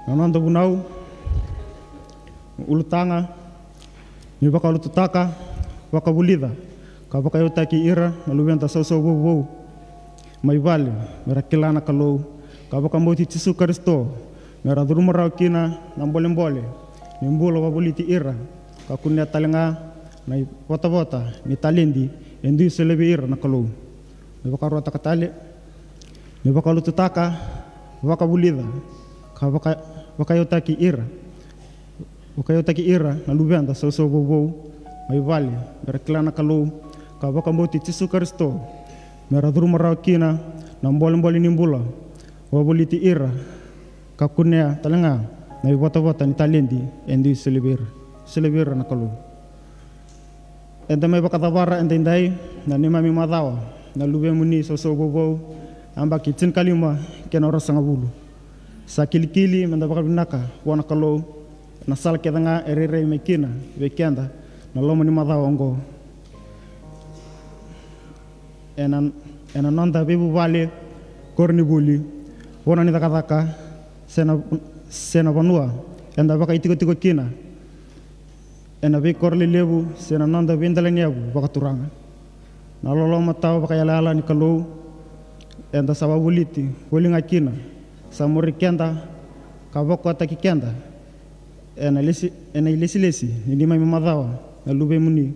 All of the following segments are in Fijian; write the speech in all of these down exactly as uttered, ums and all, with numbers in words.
Na noda vunau, ulutaga, ni vakalotutaka, vakavulica, ka vakayautaki ira na luveda sausau vouvou mai vale, me ra kila na Kalou, ka vakabauti Jisu Karisito, me ra curuma rawa kina na bolebole ni bula, vakavoliti ira, ka kunea tale ga na ivotavota ni taledi e dui solia vei ira na Kalou. Me vakaruataka tale, me vakalotutaka, vakavulica, ka vaka, vakayautaki ira, vakayautaki ira na luveda sausau vouvou mai vale, me ra kila na Kalou, ka vakabauti Jisu Karisito, me ra curuma rawa kina na bolebole ni bula, vakavoliti ira, ka kunea tale ga na ivotavota ni taledi e dui solia vei ira, solia vei ira na Kalou. Eda mai vakacavara edaidai na neimami macawa na luvemuni sausau vouvou, yabaki tinikalima kei na ruasagavulu. Sa kilikili meda vakavinaka vua na Kalou ena sala kece ga e rairai mai kina vei keda na loma ni macawa oqo. Ena, ena noda veivuvale, koronivuli, vanua ni cakacaka, se na, se na vanua eda vakaitikotiko kina, ena veikoro lelevu se na noda veidalaniyavu vakaturaga. Na loloma tawa vakayalayala ni Kalou eda sa vakavoliti voli ga kina, sa muri keda ka vakawataki keda ena lesi, ena ilesilesi ni neimami macawa na luvemuni,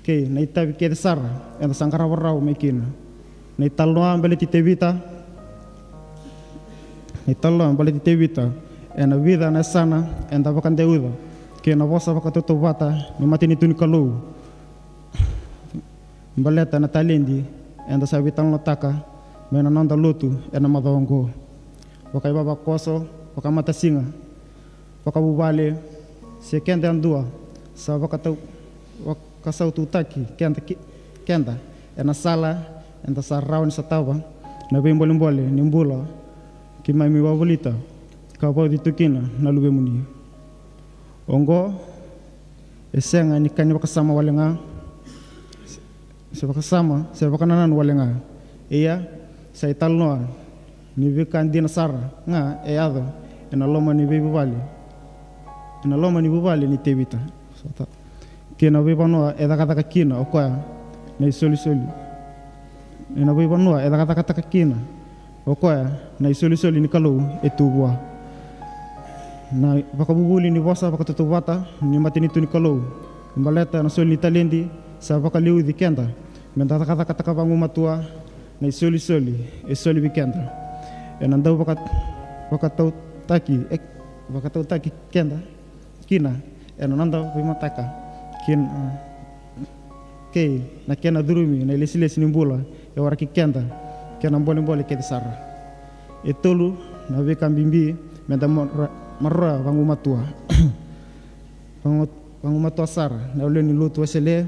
kei na itavi kece sara eda sa qarava rawa mai kina. Na italanoa baleti Tevita, na italanoa baleti Tevita, ena vica na yasana eda vakadeuca kei na vosa vakatautauvata ni matanitu ni Kalou. Baleta na taledi eda sa veitalanoataka mai na noda lotu ena macawa oqo, vakaivavakoso, vakamatasiga, vakavuvale, se keda yadua, sa vakatau, vakasaututaki keda ki, keda ena sala eda sa rawa ni sotava na veibolebole ni bula keimami vakavolita ka vauci tu kina na luvemuni. Oqo e sega ni ka ni vakasama wale ga, se vakasama, se vakanananu wale ga. Ia, sa italanoa ni veika dina sara ga e yaco ena loma ni veivuvale, ena loma ni vuvale ni Tevita, kei na veivanua e cakacaka kina o koya na isolisoli, ena veivanua e cakacakataka kina o koya na isolisoli ni Kalou e tu vua. Na vakavuvuli ni vosa vakatautauvata ni matanitu ni Kalou, baleta na soli ni taledi, sa vakaliuci keda meda cakacakataka vagumatua na isolisoli e soli vei keda. Ena dau vaka, vakatautaki, e, vakatautaki keda kina ena noda veimataka kina, kei na kena curumi na ilesilesi ni bula e waraki keda kei na bolebole kece sara. E tolu na veika bibi meda maroroya, maroroya vagumatua. Vagu, vagumatua sara na lewe ni lotu Wesele,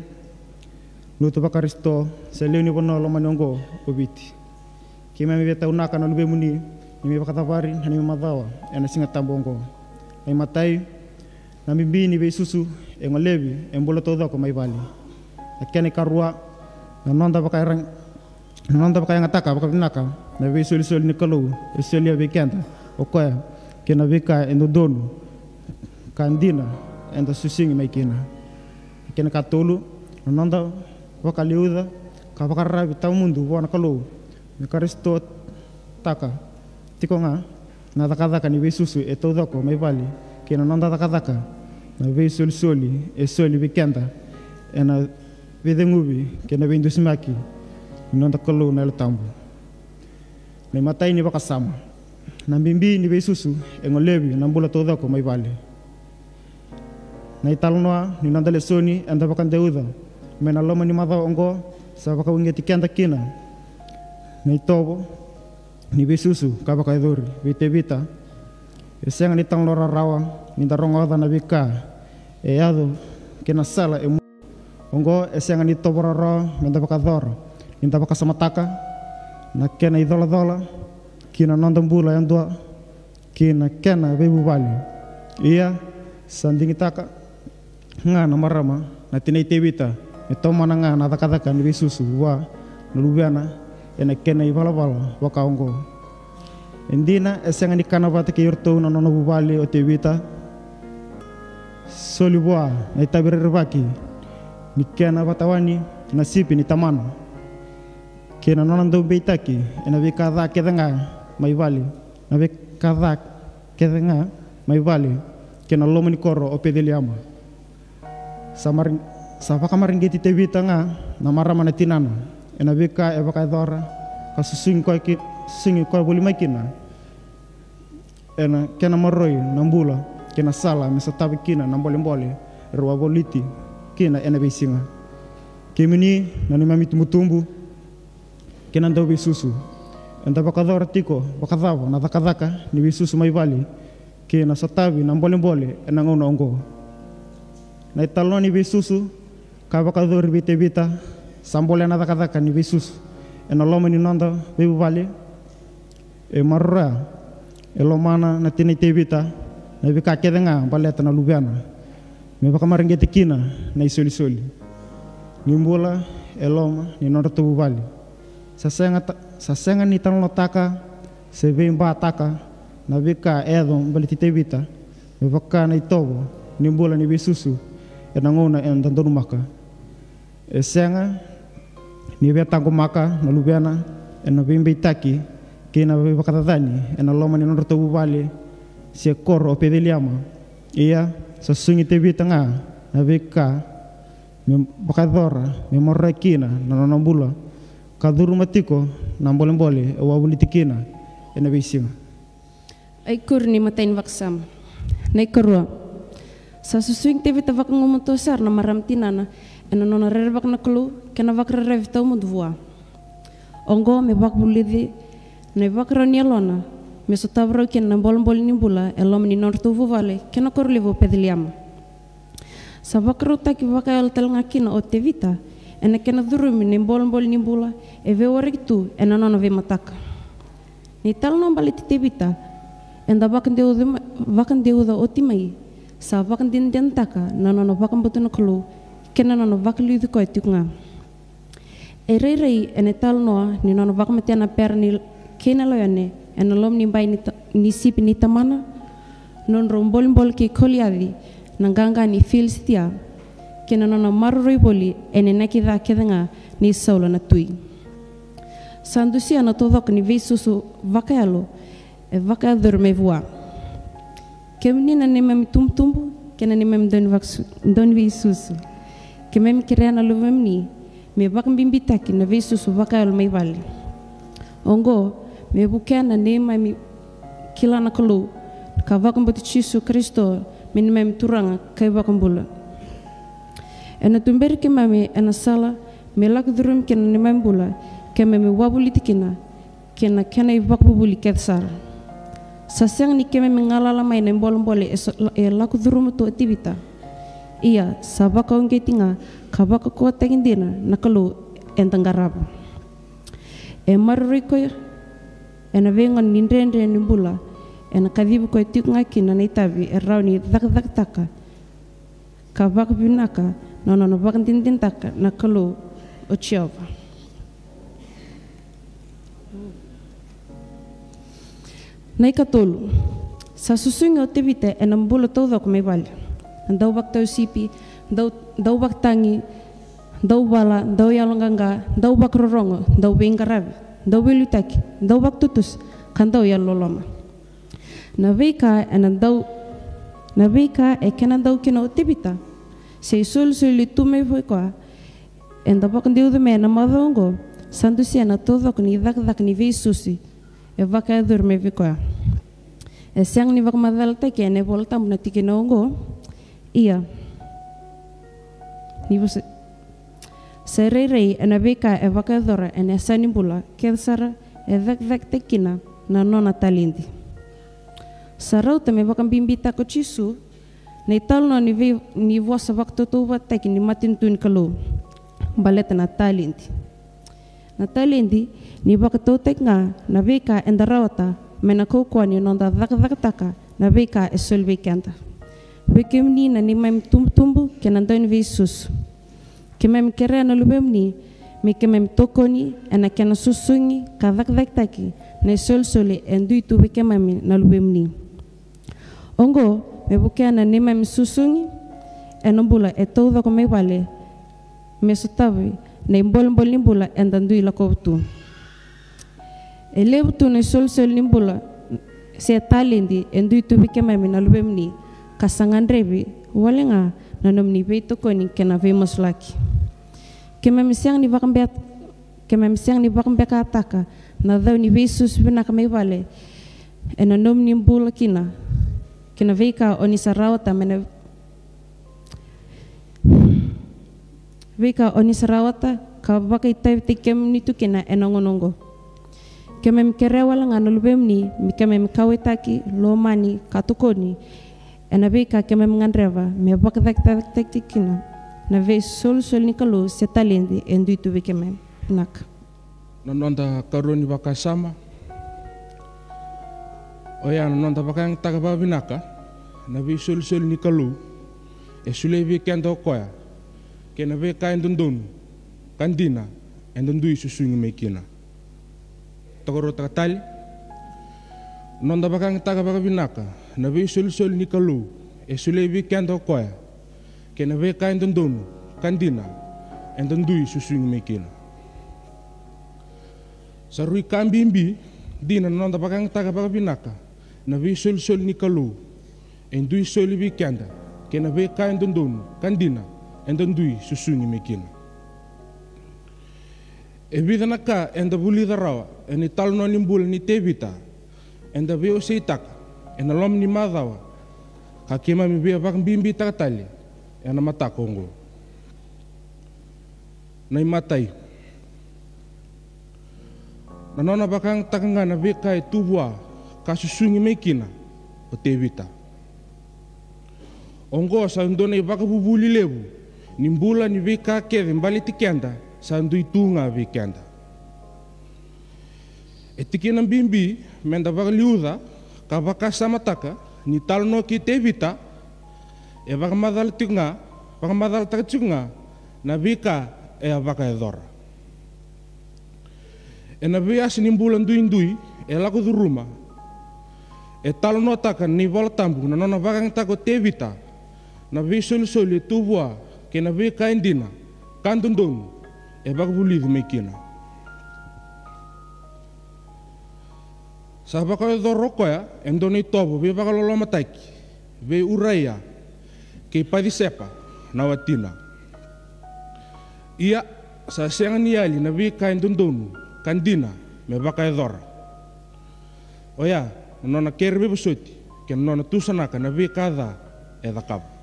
lotu vaKarisito, se lewe ni vanua lomani oqo o Viti. Keimami veitaunaka na luvemuni ni mai vakacavari na neimami macawa ena Siga Tabu oqo. Na imatai, na bibi ni veisusu e golevi e bula taucoko mai vale. Na kena ikarua, na noda vakayaga, na noda vakayagataka vakavinaka na veisolisoli ni Kalou e solia vei keda o koya, kei na veika e dodonu ka dina eda susigi mai kina. Na kena ikatolu, na noda vakaliuca ka vakararavi tawamudu vua na Kalou, me Karisitotaka tiko ga na cakacaka ni veisusu e taucoko mai vale kei na noda cakacaka na veisolisoli e soli vei keda ena veiceguvi kei na veidusimaki ni noda Kalou na Yalo Tabu. Na imatai ni vakasama, na bibi ni veisusu e golevi na bula taucoko mai vale. Na italanoa ni noda lesoni eda vakadeuca mai na loma ni macawa oqo sa vakauqeti keda kina na itovo ni veisusu ka vakayacori vei Tevita. E sega ni talanoa rawarawa ni da rogoca na veika e yaco kei na sala e mu. Oqo e sega ni tovo rawarawa me da vakayacora ni da vakasamataka na kena icolacola ki na noda bula yadua ki na kena veivuvale. Ia, sa digitaka ga na marama na tinai Tevita me tomana ga na cakacaka ni veisusu vua na luvena ena kena ivalavala vaka oqo. E dina, e sega ni kana vata kei iratou na nona vuvale o Tevita. Soli vua na itavi rerevaki ni kena vatawani na sipi ni tamana, kei na nona daubeitaki ena veika ca kece ga mai vale, na veika ca kece ga mai vale, kei na loma ni koro o Peceliama. Sa mare-, sa vakamareqeti Tevita ga na marama na tinana ena veika e vakayacora, ka susugi koya ki-, susugi koya voli mai kina ena kena maroroi na bula kei na sala me sotavi kina na bolebole era wavoliti kina ena veisiga. Kemuni na neimami itubutubu kei na dauveisusu, eda vakayacora tiko vakacava na cakacaka ni veisusu mai vale kei na sotavi na bolebole ena gauna oqo? Na italanoa ni veisusu ka vakayacori vei Tevita sa bolea na cakacaka ni veisusu ena loma ni noda veivuvale. E maroroya e lomana na tina i Tevita na veika kece ga baleta na luvena, me vakamareqeti kina na isolisoli ni bula e loma ni nodratou vuvale. Sa sega ta-, sa sega ni talanoataka se veibataka na veika e yaco baleti Tevita me vaka na itovo ni bula ni veisusu ena gauna eda donumaka. E sega ni via taqomaka na luvena ena veibeitaki kei na veivakacacani ena loma ni nodratou vuvale se koro o Peceliama. Ia, sa susugi Tevita ga na veika me vakayacora me maroroya kina na nona bula, ka curuma tiko na bolebole e wavoliti kina ena veisiga. Aikuri ni matai ni vakasama. Na ikarua, sa susugi Tevita vakagumatua sara na marama tinana ena nona rerevaka na Kalou kei na vakararavi tawamudu vua. Oqo me vakavulici na ivakarau ni yalona me sotavi rau kina na bolebole ni bula e loma ni nodratou vuvale kei na koro levu o Peceliama. Sa vakarautaki vakayalo tale ga kina o Tevita ena kena curumi na ibolebole ni bula e veiwaraki tu ena nona veimataka. Ni talanoa baleti Tevita eda vakadeuca ma-, vakadeuca oti mai, sa vakadinadinataka na nona vakabauta na Kalou kei na nona vakaliuci koya tiko ga. E rairai ena italanoa ni nona vakamatea na pera ni, kei na laione ena loma ni bai ni ta-, ni sipi ni tamana, nodrau bolebole kei Koliaci na qaqa ni Filisitia, kei na nona maroroi voli ena inaki ca kece ga nei Saula na tui. Sa dusia na taucoko ni veisusu vakayalo e vakayacori mai vua. Kemuni na neimami tubutubu kei na neimami daunivakasu-, dauniveisusu, keimami kerea na luvemuni me vakabibitaki na veisusu vakayalo mai vale. Oqo me vukea na neimami kila na Kalou ka vakabauti Jisu Karisito me neimami Turaga ka iVakabula. Ena tuberi keimami ena sala me lako curumi kina na neimami bula, keimami wavoliti kina kei na kena ivakavuvuli kece sara. Sa sega ni keimami galala mai na ibolebole e so-, e lako curuma tu o Tevita. Ia, sa vakauqeti ga ka vakaukauwataki dina na Kalou eda qarava. E maroroi koya ena veigauna ni dredre ni bula, ena kacivi koya tiko ga kina na itavi e rawa ni cakacakataka ka vakavinaka na nona vakadinadinataka na Kalou o Jiova. Na ikatolu, sa susugi o Tevita ena bula taucoko mai vale. Na dau vakatau sipi, dau, dau vakatagi, dau vala, dau yaloqaqa, dau vakarorogo, dau veiqaravi, dau veiliutaki, dau vakatutusa, ka dau yalololoma. Na veika ena dau, na veika e kena dau kina o Tevita, se isolisoli tu mai vei koya, eda vakadeuca mai ena macawa oqo, sa dusia na taucoko ni cakacaka ni veisusu e vakayacori mai vei koya. E sega ni vakamacalataki ena iVolatabu na tikina oqo, ia ni vosa Sa rairai ena veika e vakayacora ena yasa ni bula kece sara e cakacakataki kina na nona taledi. Sa rauta me vakabibitaka o Jisu na italanoa ni vei, ni vosa vakatautauvatataki ni matanitu ni Kalou baleta na taledi. Na taledi ni vakatautaki ga na veika eda rawata mai na kaukauwa ni noda cakacakataka na veika e soli vei keda. Vei kemuni na neimami tubutubu kei na dauniveisusu, keimami kerea na luvemuni me keimami tokoni ena kena susugi ka cakacakitaki na isolisoli e dui tu vei keimami na luvemuni. Oqo me vukea na neimami susugi ena bula e taucoko mai vale, me sotavi na ibolebole ni bula eda dui lakova tu. E levu tu na isolisoli ni bula se taledi e dui tu vei keimami na luvemuni, ka sa gadrevi wale ga na nomuni veitokoni kei na veimasulaki. Keimami sega ni vakabet-, keimami sega ni vakabekataka na cau ni veisusu vinaka mai vale ena nomuni bula kina, kei na veika o ni sa rawata mai na veika o ni sa rawata ka vakaitavitaki kemuni tu kina ena gauna oqo. Keimami kerea wale ga na luvemuni me keimami kauwaitaki, lomani ka tokoni ena veika keimami gadreva me vakacakacakataki kina na veisolisoli ni Kalou se taledi e dui tu vei keimami. Vinaka. Na noda karua ni vakasama. Oya na noda vakayagataka vakavinaka na veisolisoli ni Kalou e solia vei keda o koya, kei na veika e dodonu ka dina eda dui susugi mai kina. Tokaruataka tale. Noda vakayagataka vakavinaka na veisolisoli ni Kalou e solia vei keda o koya, kei na veika e dodonu ka dina eda dui susugi mai kina. Sa rui ka bibi dina na noda vakayagataka vakavinaka na veisolisoli ni Kalou e dui soli vei keda, kei na veika e dodonu ka dina eda dui susugi mai kina. E vica na ka eda vulica rawa ena italanoa ni bula nei Tevita, eda veiwaseitaka ena loma ni macawa, ka keimami via vakabibitaka tale ena mataka oqo. Na imatai, na nona vakayagataka ga na veika e tu vua ka susugi mai kina o Tevita. Oqo sa dua na ivakavuvuli levu ni bula ni veika kece baleti keda sa dui tu ga vei keda. E tikina bibi meda vakaliuca ka vakasamataka ni talanoa kei Tevita e vakamacala tiko ga, vakamacalataka tiko ga na veika e a vakayacora. Ena veiyasa ni bula duidui e lako curuma, e talanoataka na iVola Tabu na nona vakayagataka o Tevita na veisolisoli e tu vua kei na veika e dina ka dodonu e vakavulici mai kina. Sa vakayacora o koya e dua na itovo veivakalolomataki vei Uraia kei Pacisepa na watina. Ia, sa sega ni yali na veika e dodonu ka dina me vakayacora. Oya na nona kere veivosoti kei na nona tusanaka na veika ca e cakava.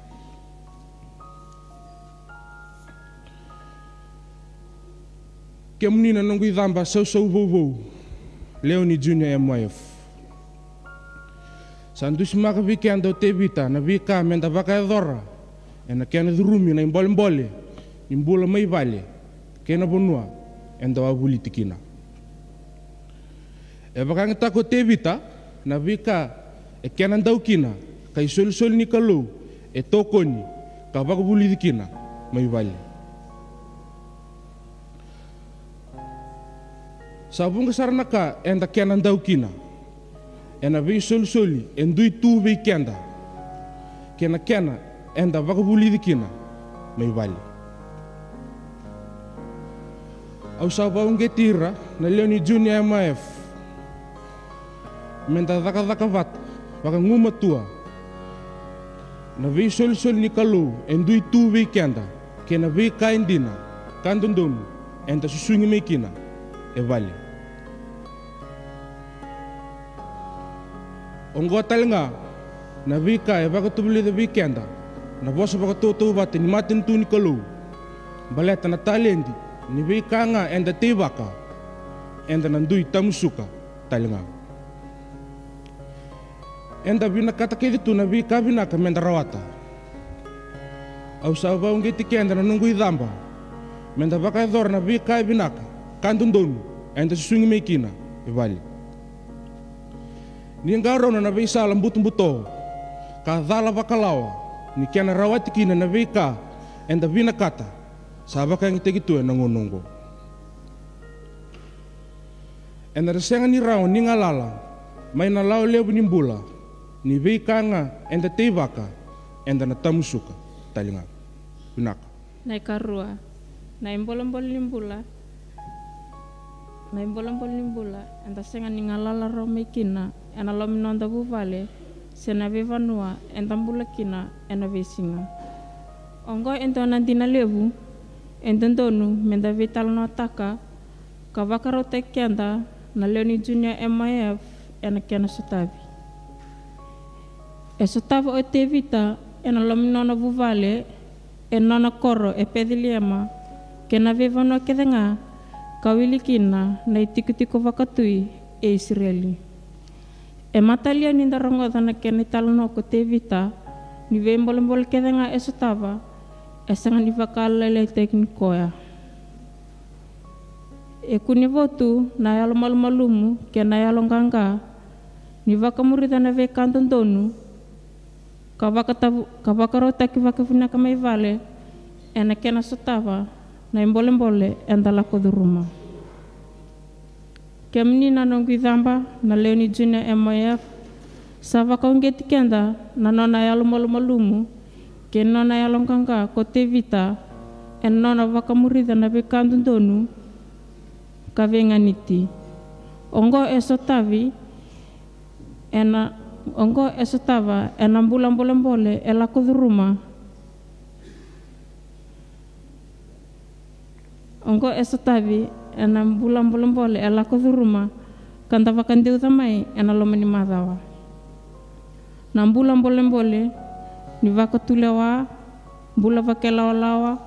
Kemuni na noqu icaba sausau vouvou, Leoni Junior M Y F. Sa dusimaka vei keda o Tevita na veika meda vakayacora ena kena curumi na ibolebole ni bula mai vale kei na vanua eda wavoliti kina. E vakayagataka o Tevita na veika e kena dau kina ka isolisoli ni Kalou e tokoni ka vakavulici kina mai vale. Sa vuqa sara na ka eda kena dau kina ena veisolisoli e dui tu vei keda kei na kena eda vakavulici kina mai vale. Au sa vakauqeti ira na Leoni Junior M Y F meda cakacaka vata vakagumatua na veisolisoli ni Kalou e dui tu vei keda kei na veika e dina ka dodonu eda susugi mai kina e vale. Oqo tale ga na veika e vakatavulica vei keda na vosa vakatautauvata ni matanitu ni Kalou, baleta na taledi ni veika ga eda teivaka, eda na dui tamusuka tale ga. Eda vinakata kece tu na veika vinaka meda rawata. Au sa vakauqeti keda na noqu icaba meda vakayacora na veika e vinaka ka dodonu eda susugi mai kina e vale. Ni qarauna na veisala butobuto ka cala vakalawa ni kena rawati kina na veika eda vinakata, sa vakayagataki tu ena gauna oqo. Eda na sega ni rawa ni galala mai na lawa levu ni bula, ni veika ga eda teivaka, eda na tamusuka tale ga. Vinaka. Na ikarua, na ibolebole ni bula. Na ibolebole ni bula eda sega ni galala rawa mai kina ena loma ni noda vuvale se na veivanua eda bula kina ena veisiga. Oqo e dua na dina levu e dodonu meda veitalanoataka ka vakarautaki keda na lewe ni Junior M Y F ena kena sotavi. E sotava o Tevita ena loma ni nona vuvale, ena nona koro e Peceliema, kei na veivanua kece ga ka wili kina na itikotiko vakatui e Isireli. E matalia ni da rogoca na kena italanoa ko Tevita ni veibolebole kece ga e sotava, e sega ni vakalailaitaki ni koya. E kune votu na yalo malumalumu kei na yalo qaqa ni vakamurica na veika dodonu ka vakatavu, ka vakarautaki vakavinaka mai vale ena kena sotava na ibolebole eda lako curuma. Kemuni na noqu icaba na lewe ni Junior M Y F, sa vakauqeti keda na nona yalo malumalumu kei na nona yalo qaqa ko Tevita ena nona vakamurica na veika dodonu ka veiganiti. Oqo e sotavi ena, oqo e sotava ena bula bolebole e lako curuma. Oqo e sotavi ena bula bolebole e lako curuma ka da vakadeuca mai ena loma ni macawa. Na bula bolebole ni vakatulewa, bula vakailawalawa,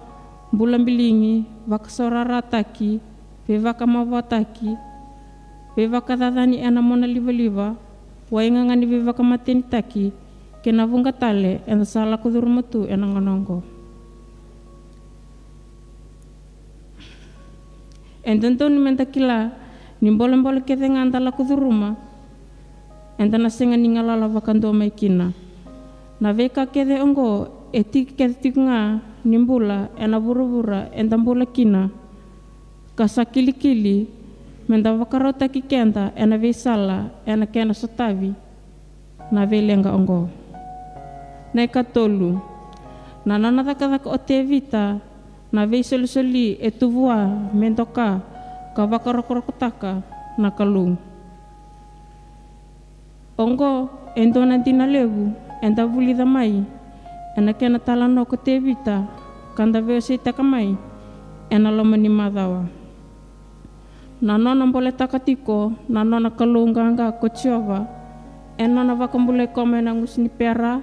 bula biligi, vakasaurarataki, veivakamavoataki, veivakacacani ena mona livaliva, waigaga ni veivakamatenitaki, kei na vuqa tale eda sa lako curuma tu ena gauna oqo. E dodonu meda kila ni bolebole kece ga da lako curuma, eda na sega ni galala vakadua mai kina. Na veika kece oqo e tiki kece tiko ga ni bula ena vuravura eda bula kina, ka sa kilikili meda vakarautaki keda ena veisala ena kena sotavi na veileqa oqo. Na ikatolu, na nona cakacaka o Tevita na veisolisoli e tu vua me doka ka vakarokorokotaka na Kalou. Oqo e dua na dina levu eda vulica mai ena kena talanoa ko Tevita ka da veiwaseitaka mai ena loma ni macawa. Na nona boletaka tiko na nona kalou qaqa ko Jiova, ena nona vakabulai koya mai na gusu ni pera,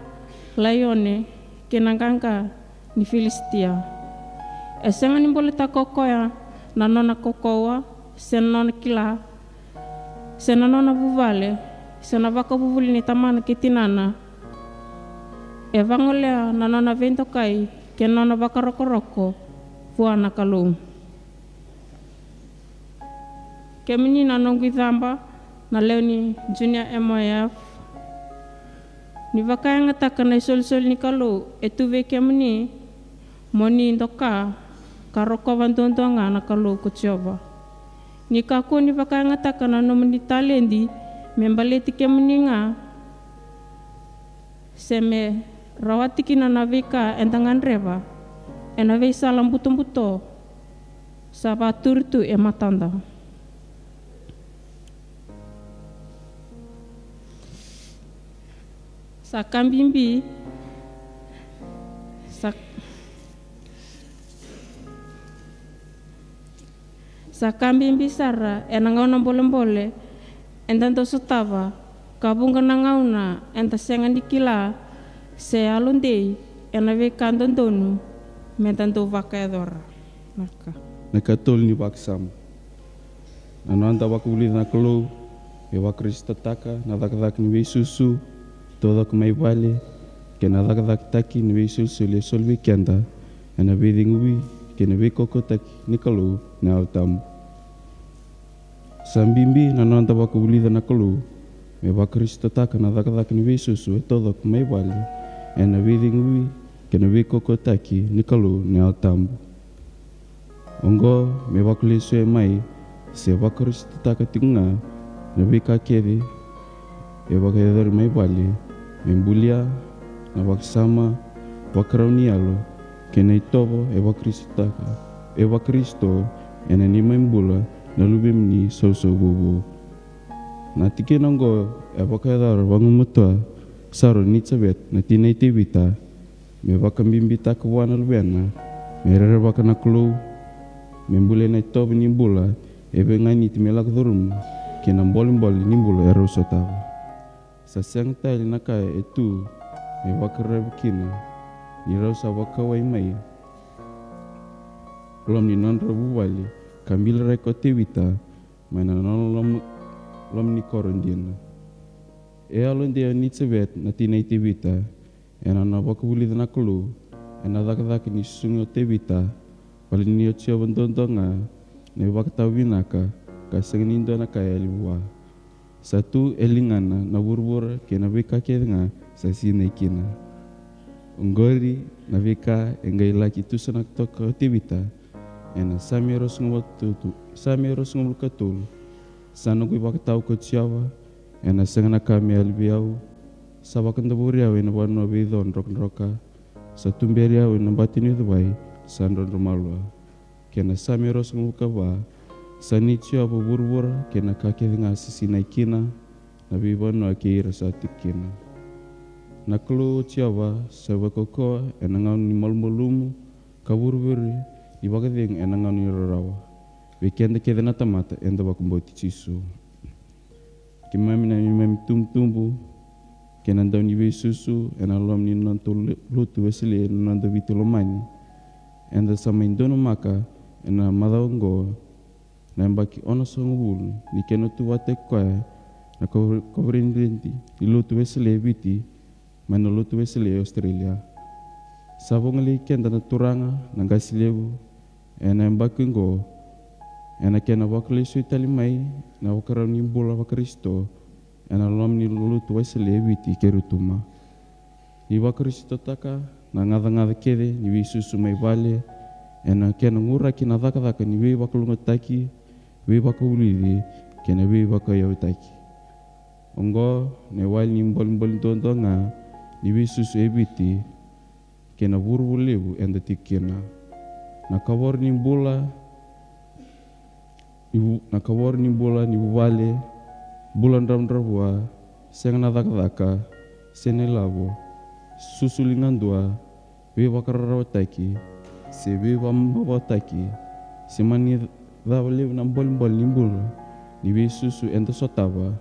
laione, kei na qaqa ni Filisitia. E sega ni boletaka o koya na nona kaukauwa, se na nona kila, se na nona vuvale, se na vakavuvuli ni tamana kei tinana. E vagolea na nona veidokai kei na nona vakarokoroko vua na Kalou. Kemuni na noqu icaba na lewe ni Junior M Y F, ni vakayagataka na isolisoli ni Kalou e tu vei kemuni, mo ni doka ka rokova duadua ga na Kalou ko Jiova. Ni kakua ni vakayagataka na nomuni taledi me baleti kemuni ga, se me rawati kina na veika eda gadreva ena veisala butobuto sa vaturi tu e matada. Sa ka bibi, sa, sa ka bibi sara ena gauna bolebole eda dau sotava, ka vuqa na gauna eda sega ni kila se yalodei ena veika dodonu meda dau vakayacora. Na ka, na ka tolu ni vakasama. Na noda vakavulica na Kalou me vakarisitotaka na cakacaka ni veisusu taucoko mai vale, kei na cakacakataki ni veisolisoli e soli vei keda ena veiciqomi kei na veikaukauataki ni Kalou na Yalo Tabu. Sa bibi na noda vakavulica na Kalou me vakarisitotaka na cakacaka ni veisusu e taucoko mai vale ena veiciqomi kei na veikaukauataki ni Kalou na Yalo Tabu. Oqo me vakalesui mai se vakarisitotaka tiko ga na veika kece e vakayacori mai vale, me bulia na vakasama vakarau ni yalo kei na itovo e vakarisitotaka, e vakarisito ena neimami bula na luvemuni sausau vovou. Na tikina oqo e vakayacora vagumatua sara o Nicevet na tina i Tevita, me vakabibitaka vua na luvena me rerevaka na Kalou, me bulia na itovo ni bula e veiganiti me lako curuma kei na bolebole ni bula e rau sotava. Sa sega tale na ka e tu me vakararavi kina ni rau sa vakawai mai loma ni nodra vuvale ka biliraki ko Tevita mai na nona loma, loma ni koro dina. E yalodei o Nicevet na tina i Tevita ena nona vakavulica na Kalou ena cakacaka ni susugi o Tevita, baleta ni o Jiova duadua ga na ivakatawa vinaka ka sega ni dua na ka e yali vua. Sa tu e ligana na vuravura kei na veika kece ga sa sinai kina. Oqori na veika e qai laki tusanaka toka o Tevita ena Same ruasagavulu ka tolu, Same ruasagavulu ka tolu. Sa noqu ivakatawa ko Jiova, ena sega na ka me yali vei au. Sa vakadavori au ena vanua veico drokadroka. Sa tuberi au ena bati ni ucuvai sa drodro malua. Kei na Same ruasagavulu ka va. Sa nei Jiova vuravura kei na ka kece ga sa sinai kina, na veivanua kei ira sa tiko kina. Na Kalou o Jiova sa vakaukauwa ena gauna ni malumalumu, ka vurevure ni vakacegu ena gauna ni rarawa. Vei keda kece na tamata eda vakabauti Jisu. Keimami na neimami tubutubu kei na dau ni veisusu ena loma ni noda lu-, lotu Wesele ena noda Viti lomani. Eda sa mai donumaka ena macawa oqo na yabaki onosagavulu ni kena tu vata kei koya na kovo-, kovoridenti ni lotu Wesele e Viti mai na lotu Wesele e Australia. Sa vagolei keda na Turaga na qase levu ena yabaki oqo ena kena vakalesui tale mai na vakarau ni bula vaKarisito ena loma ni lotu Wesele e Viti kei Rotuma. Ni vakarisitotaka na gacagaca kece ni veisusu mai vale ena kena guraki na cakacaka ni veivakalougatataki, veivakavulici kei na veivakayautaki. Oqo na iwali ni bolebole duadua ga ni veisusu e Viti kei na vuravura levu eda tiko kina. Na kavoro ni bula ni vu-, na kavoro ni bula ni vuvale, bula dravudravua, sega na cakacaka, sega na ilavo, susu ligadua, veivakararawataki se veivamavoataki, se mani cava levu na bolebole ni bula ni veisusu eda sotava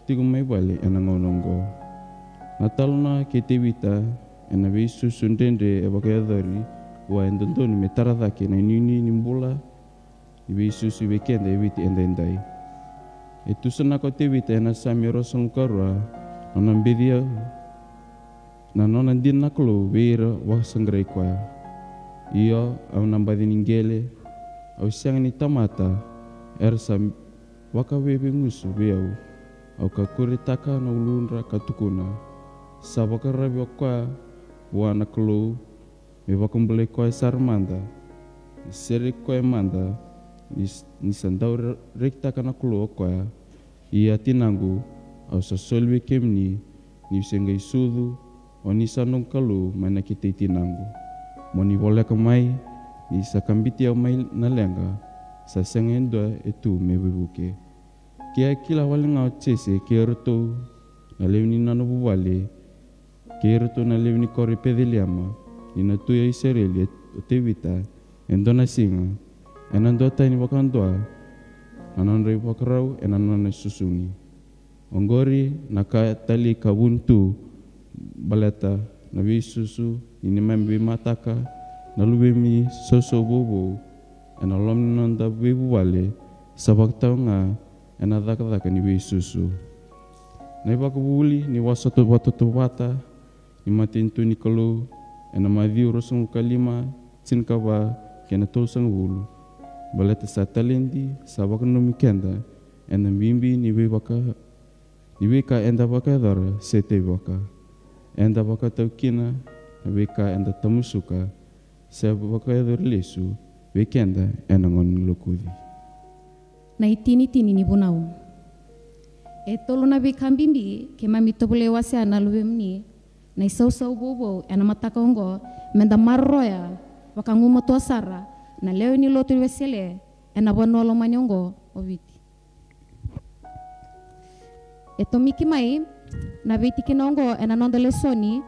tiko mai vale ena gauna oqo. Na talanoa kei Tevita ena veisusu dredre e vakayacori vua e dodonu me tara cake na inuinui ni bula ni veisusu vei keda e Viti edaidai. E tusanaka o Tevita ena Same ruasagavulu ka rua na nona beci au, na nona dina na Kalou vei ira vakasaqarai koya. Io, au na baci ni qele, au sega ni tamata, era sa vakaveiveigusu vei au. Au ka kuretaka na uludra ka tukuna, sa vakararavi o koya vua na Kalou me vakabulai koya sara mada, me sereki koya mada, ni, ni sa dau re-, rekitaka na Kalou o koya. Ia tinaqu, au sa soli vei kemuni, niu se qai sucu, o ni sa noqu Kalou mai na kete i tinaqu. Mo ni voleka mai, ni sa kabiti au mai na leqa, sa sega e dua e tu me veivuke. Ke a kila wale ga o Jese kei iratou na lewe ni nona vuvale, kei iratou na lewe ni koro i Peceliema, ni na tui o Isireli o Tevita, e dua na siga ena duatani vakadua na nodra ivakarau ena nona susugi. Oqori na ka talei ka vuni tu baleta na veisusu ni neimami veimataka, na luvemuni sausau vovou, ena loma ni noda veivuvale, sa vakatau ga ena cakacaka ni veisusu. Na ivakavuvuli ni vakasoto-, vakatautauvata ni matanitu ni Kalou ena Maciu ruasagavulu ka lima, tinikava kei na tolusagavulu. Baleta sa taledi sa vakananumi keda ena bibi ni veivaka-, ni veika eda vakayacora se tevaka. Eda vakatau kina na veika eda tamusuka se vakayacori lesu vei keda ena gauna ni lokuci. Na itinitini ni vunau. E tolu na veika bibi keimami tovolea wasea na luvemuni na isausau vouvou ena mataka oqo, meda maroroya vakagumatua sara na lewe ni lotu Wesele ena vanua lomani oqo o Viti. E tomiki mai na veitikina oqo ena noda lesoni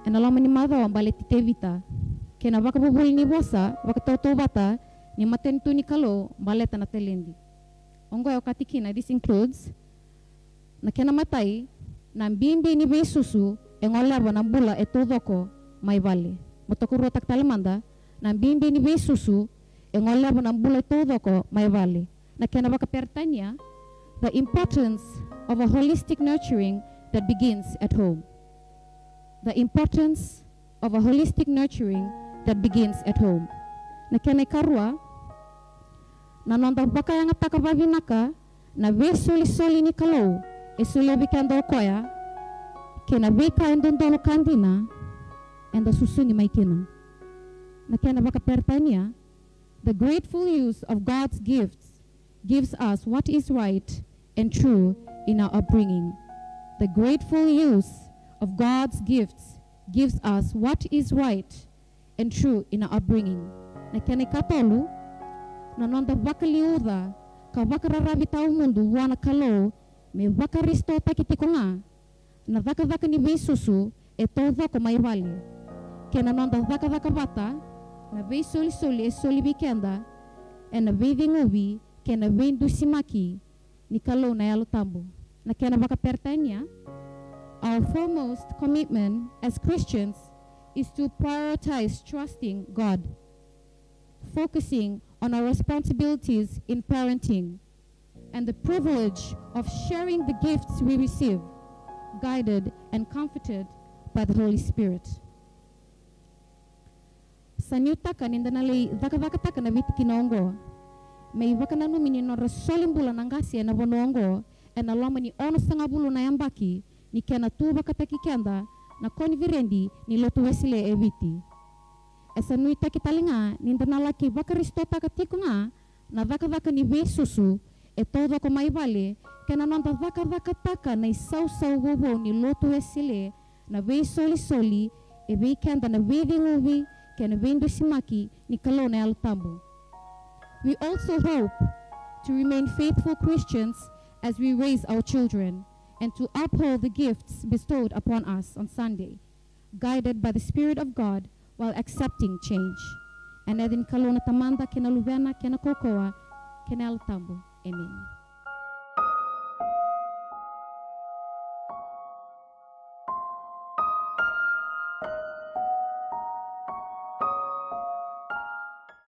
ena loma ni macawa baleti Tevita, kei na vakavuvuli ni vosa vakatautauvata ni matanitu ni Kalou baleta na taledi. Oqo e okati kina, this includes, na kena matai, na bibi ni veisusu e goleva na bula e taucoko mai vale. Mo tokaruataka tale mada, na bibi ni veisusu e goleva na bula e taucoko mai vale. Na kena vakaperitania, the importance of a holistic nurturing that begins at home. The importance of a holistic nurturing that begins at home. Na kena ikarua, na noda vakayagataka vavinaka na veisolisoli ni Kalou e solia vei keda o koya, kei na veika e dodonu ka dina eda susugi mai kina. Na kena vakaperitania, the grateful use of God's gifts gives us what is right and true in our upbringing. The grateful use of God's gifts gives us what is right and true in our upbringing. Na kena ikatolu, na noda vakaliuca ka vakararavi tawamudu vua na Kalou me vakarisitotaki tiko ga na cakacaka ni veisusu e taucoko mai vale, kei na noda cakacaka vata na veisolisoli e soli vei keda ena veiceguvi kei na veidusimaki ni Kalou na Yalo Tabu. Na kena vakaperitania, our foremost commitment as Christians is to prioritize trusting God, focusing on our responsibilities in parenting, and the privilege of sharing the gifts we receive, guided and comforted by the Holy Spirit. Sa nuitaka ni da na lai cakacakataka na veitikina oqo me ivakananumi ni nodra soli bula na qase ena vanua oqo ena loma ni onosagavulu na yabaki ni kena tu vakataki keda na koniferedi ni Lotu Wesele e Viti. E sa nuitaki tale ga ni da na laki vakarisitotaka tiko ga na cakacaka ni veisusu e taucoko mai vale, kei na noda cakacakataka na isausau vovou ni Lotu Wesele, na veisolisoli e vei keda na veiceguvi kei na veidusimaki ni Kalou na Yalo Tabu. We also hope to remain faithful Christians as we raise our children and to uphold the gifts bestowed upon us on Sunday, guided by the Spirit of God while accepting change. Ena yaca ni Kalou na Tamada, kei na Luvena, kei na Kaukauwa, kei na Yalo Tabu. Emeni.